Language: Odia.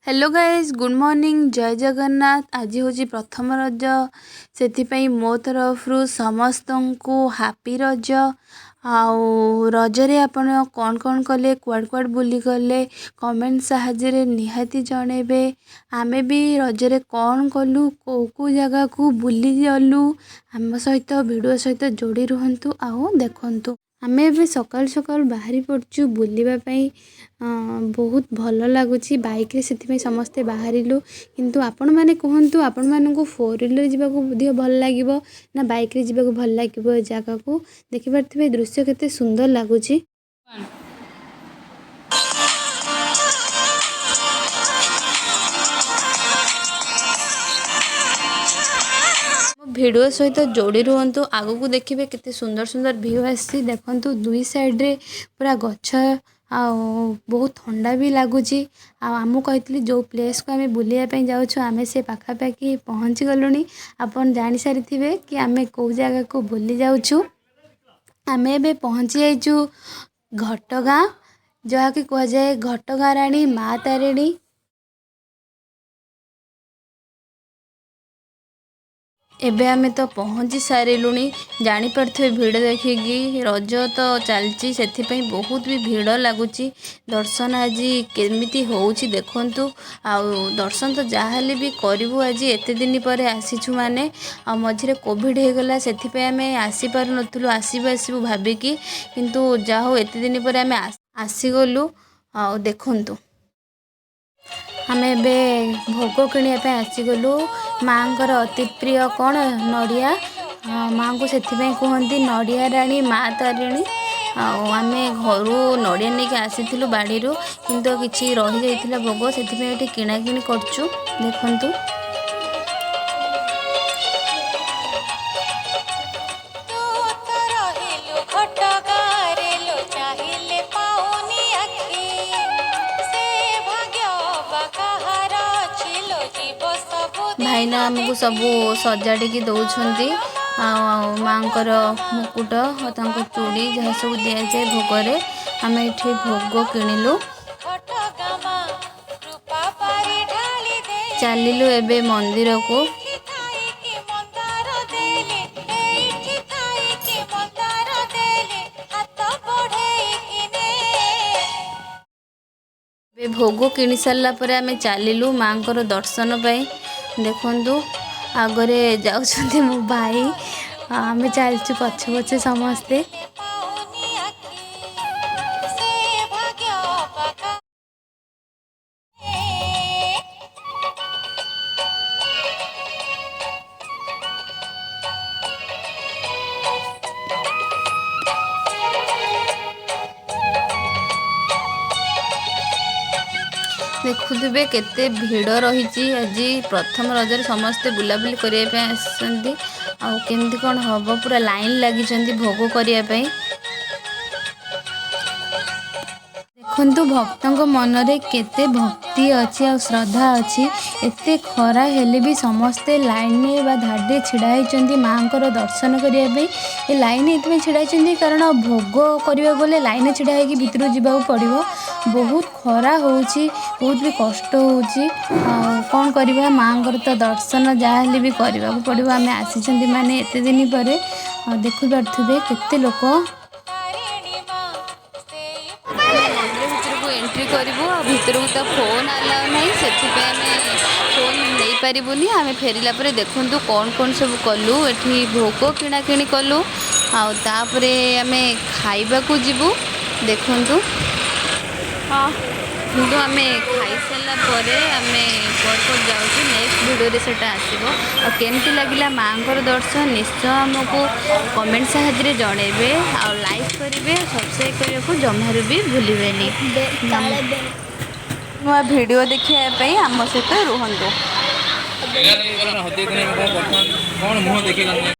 ହ୍ୟାଲୋ ଗାଇଜ୍, ଗୁଡ଼୍ ମର୍ଣ୍ଣିଂ, ଜୟ ଜଗନ୍ନାଥ। ଆଜି ହେଉଛି ପ୍ରଥମ ରଜ, ସେଥିପାଇଁ ମୋ ତରଫରୁ ସମସ୍ତଙ୍କୁ ହାପି ରଜ। ଆଉ ରଜରେ ଆପଣ କ'ଣ କ'ଣ କଲେ, କୁଆଡ଼େ କୁଆଡ଼େ ବୁଲିଗଲେ, କମେଣ୍ଟ ସାହାଯ୍ୟରେ ନିହାତି ଜଣେଇବେ। ଆମେ ବି ରଜରେ କ'ଣ କଲୁ, କେଉଁ କେଉଁ ଜାଗାକୁ ବୁଲିଗଲୁ, ଆମ ସହିତ ଭିଡ଼ିଓ ସହିତ ଯୋଡ଼ି ରୁହନ୍ତୁ ଆଉ ଦେଖନ୍ତୁ। ଆମେ ଏବେ ସକାଳୁ ସକାଳୁ ବାହାରି ପଡ଼ିଛୁ ବୁଲିବା ପାଇଁ। ବହୁତ ଭଲ ଲାଗୁଛି ବାଇକ୍ରେ, ସେଥିପାଇଁ ସମସ୍ତେ ବାହାରିଲୁ। କିନ୍ତୁ ଆପଣମାନେ କୁହନ୍ତୁ, ଆପଣମାନଙ୍କୁ ଫୋର୍ ହ୍ୱିଲର୍ ଯିବାକୁ ଅଧିକ ଭଲ ଲାଗିବ ନା ବାଇକ୍ରେ ଯିବାକୁ ଭଲ ଲାଗିବ? ଏ ଜାଗାକୁ ଦେଖିପାରୁଥିବେ, ଦୃଶ୍ୟ କେତେ ସୁନ୍ଦର ଲାଗୁଛି। ଭିଡ଼ିଓ ସହିତ ଯୋଡ଼ି ରୁହନ୍ତୁ, ଆଗକୁ ଦେଖିବେ କେତେ ସୁନ୍ଦର ସୁନ୍ଦର ଭିଉ ଆସିଛି। ଦେଖନ୍ତୁ, ଦୁଇ ସାଇଡ଼୍ରେ ପୁରା ଗଛ ଆଉ ବହୁତ ଥଣ୍ଡା ବି ଲାଗୁଛି। ଆଉ ଆମକୁ କହିଥିଲି, ଯେଉଁ ପ୍ଲେସ୍କୁ ଆମେ ବୁଲିବା ପାଇଁ ଯାଉଛୁ, ଆମେ ସେ ପାଖାପାଖି ପହଞ୍ଚି ଗଲୁଣି। ଆପଣ ଜାଣିସାରିଥିବେ କି ଆମେ କେଉଁ ଜାଗାକୁ ବୁଲି ଯାଉଛୁ। ଆମେ ଏବେ ପହଞ୍ଚି ଯାଇଛୁ ଘଟଗାଁ, ଯାହାକି କୁହାଯାଏ ଘଟଗାଁ ରାଣୀ ମା ତାରିଣୀ। ଏବେ ଆମେ ତ ପହଞ୍ଚି ସାରିଲୁଣି, ଜାଣିପାରୁଥିବେ ଭିଡ଼ ଦେଖିକି। ରଜ ତ ଚାଲିଛି, ସେଥିପାଇଁ ବହୁତ ବି ଭିଡ଼ ଲାଗୁଛି। ଦର୍ଶନ ଆଜି କେମିତି ହେଉଛି ଦେଖନ୍ତୁ। ଆଉ ଦର୍ଶନ ତ ଯାହାହେଲେ ବି କରିବୁ ଆଜି, ଏତେ ଦିନ ପରେ ଆସିଛୁ ମାନେ। ଆଉ ମଝିରେ କୋଭିଡ଼ ହେଇଗଲା, ସେଥିପାଇଁ ଆମେ ଆସିପାରୁନଥିଲୁ, ଆସିବୁ ଆସିବୁ ଭାବିକି। କିନ୍ତୁ ଯାହା ହଉ, ଏତେ ଦିନ ପରେ ଆମେ ଆସିଗଲୁ। ଆଉ ଦେଖନ୍ତୁ, ଆମେ ଏବେ ଭୋଗ କିଣିବା ପାଇଁ ଆସିଗଲୁ। ମାଆଙ୍କର ଅତି ପ୍ରିୟ କ'ଣ? ନଡ଼ିଆ। ମାଆଙ୍କୁ ସେଥିପାଇଁ କୁହନ୍ତି ନଡ଼ିଆ ରାଣୀ ମା ତାରିଣୀ। ଆଉ ଆମେ ଘରୁ ନଡ଼ିଆ ନେଇକି ଆସିଥିଲୁ ବାଡ଼ିରୁ, କିନ୍ତୁ କିଛି ରହିଯାଇଥିଲା ଭୋଗ, ସେଥିପାଇଁ ଏଠି କିଣାକିଣି କରୁଛୁ। ଦେଖନ୍ତୁ। ତୁ ତ ରହିଲୁ ଘଟଗାଁରେ ଲୋ, ଚାହିଁଲେ ପାଉନି ଆଖି। ସେ ଭାଗ୍ୟ ବା କାହାର ଅଛି ଲୋ, ଯିବ ସବୁଦିନ ଭାଇନା ଆମକୁ ସବୁ ସଜାଡ଼ିକି ଦେଉଛନ୍ତି। ଆଉ ମାଆଙ୍କର ମୁକୁଟ ଆଉ ତାଙ୍କ ଚୁଡ଼ି, ଯାହା ସବୁ ଦିଆଯାଏ ଭୋଗରେ। ଆମେ ଏଠି ଭୋଗ କିଣିଲୁ। ଘଟଗାଁ ମା, କୃପା ପାରି ଢାଳି ଦେ। ଚାଲିଲୁ ଏବେ ମନ୍ଦିରକୁ। ଏଇଠି ଥାଇକି ମନ୍ଦାର ଦେଲେ, ଏଇଠି ଥାଇକି ମନ୍ଦାର ଦେଲେ, ହାତ ବଢ଼େଇକି ନେ। ଏବେ ଭୋଗ କିଣି ସାରିଲା ପରେ ଆମେ ଚାଲିଲୁ ମାଆଙ୍କର ଦର୍ଶନ ପାଇଁ। ଦେଖନ୍ତୁ, ଆଗରେ ଯାଉଛନ୍ତି ମୋ ଭାଇ ଆଉ ଆମେ ଚାଲିଛୁ ପଛେ ପଛେ ସମସ୍ତେ। ପାଉନି ଆଖି, ସେ ଭାଗ୍ୟ ବା କାହାର। ଦେଖୁଥିବେ କେତେ ଭିଡ଼ ରହିଛି ଆଜି। ପ୍ରଥମ ରଜରେ ସମସ୍ତେ ବୁଲାବୁଲି କରିବା ପାଇଁ ଆସିଛନ୍ତି। ଆଉ କେମିତି କ'ଣ ହେବ, ପୁରା ଲାଇନ୍ ଲାଗିଛନ୍ତି ଭୋଗ କରିବା ପାଇଁ। ଦେଖନ୍ତୁ, ଭକ୍ତଙ୍କ ମନରେ କେତେ ଭକ୍ତି ଅଛି ଆଉ ଶ୍ରଦ୍ଧା ଅଛି। ଏତେ ଖରା ହେଲେ ବି ସମସ୍ତେ ଲାଇନ୍ରେ ବା ଧାଡ଼ିରେ ଛିଡ଼ା ହେଇଛନ୍ତି ମାଆଙ୍କର ଦର୍ଶନ କରିବା ପାଇଁ। ଏ ଲାଇନ୍ ଏଇଥିପାଇଁ ଛିଡ଼ା ହେଇଛନ୍ତି, କାରଣ ଭୋଗ କରିବାକୁ ଗଲେ ଲାଇନ୍ରେ ଛିଡ଼ା ହେଇକି ଭିତରକୁ ଯିବାକୁ ପଡ଼ିବ। ବହୁତ ଖରା ହେଉଛି, ବହୁତ ବି କଷ୍ଟ ହେଉଛି। ଆଉ କ'ଣ କରିବା, ମାଆଙ୍କର ତ ଦର୍ଶନ ଯାହା ହେଲେ ବି କରିବାକୁ ପଡ଼ିବ, ଆମେ ଆସିଛନ୍ତି ମାନେ ଏତେ ଦିନ ପରେ। ଆଉ ଦେଖିପାରୁଥିବେ କେତେ ଲୋକ। ତାରିଣୀ ମା ସେଇ ଆମେ ମନ୍ଦିର ଭିତରକୁ ଏଣ୍ଟ୍ରି କରିବୁ ଆଉ ଭିତରକୁ ତ ଫୋନ୍ ଆଲାଉ ନାହିଁ, ସେଥିପାଇଁ ଆମେ ଫୋନ୍ ନେଇପାରିବୁନି। ଆମେ ଫେରିଲା ପରେ ଦେଖନ୍ତୁ କ'ଣ କ'ଣ ସବୁ କଲୁ। ଏଠି ଭୋଗ କିଣାକିଣି କଲୁ ଆଉ ତାପରେ ଆମେ ଖାଇବାକୁ ଯିବୁ। ଦେଖନ୍ତୁ। କିନ୍ତୁ ଆମେ ଖାଇସାରିଲା ପରେ ଆମେ କୁଆଡ଼େ କୁଆଡ଼େ ଯାଉଛୁ, ନେକ୍ସଟ ଭିଡ଼ିଓରେ ସେଇଟା ଆସିବ। ଆଉ କେମିତି ଲାଗିଲା ମାଆଙ୍କର ଦର୍ଶନ, ନିଶ୍ଚୟ ଆମକୁ କମେଣ୍ଟ ସାହାଯ୍ୟରେ ଜଣେଇବେ। ଆଉ ଲାଇକ୍ କରିବେ, ସବସ୍କ୍ରାଇବ୍ କରିବାକୁ ଜମାରୁ ବି ଭୁଲିବେନି। ନୂଆ ଭିଡ଼ିଓ ଦେଖିବା ପାଇଁ ଆମ ସହିତ ରୁହନ୍ତୁ। କଣ ମୁହଁ ଦେଖି।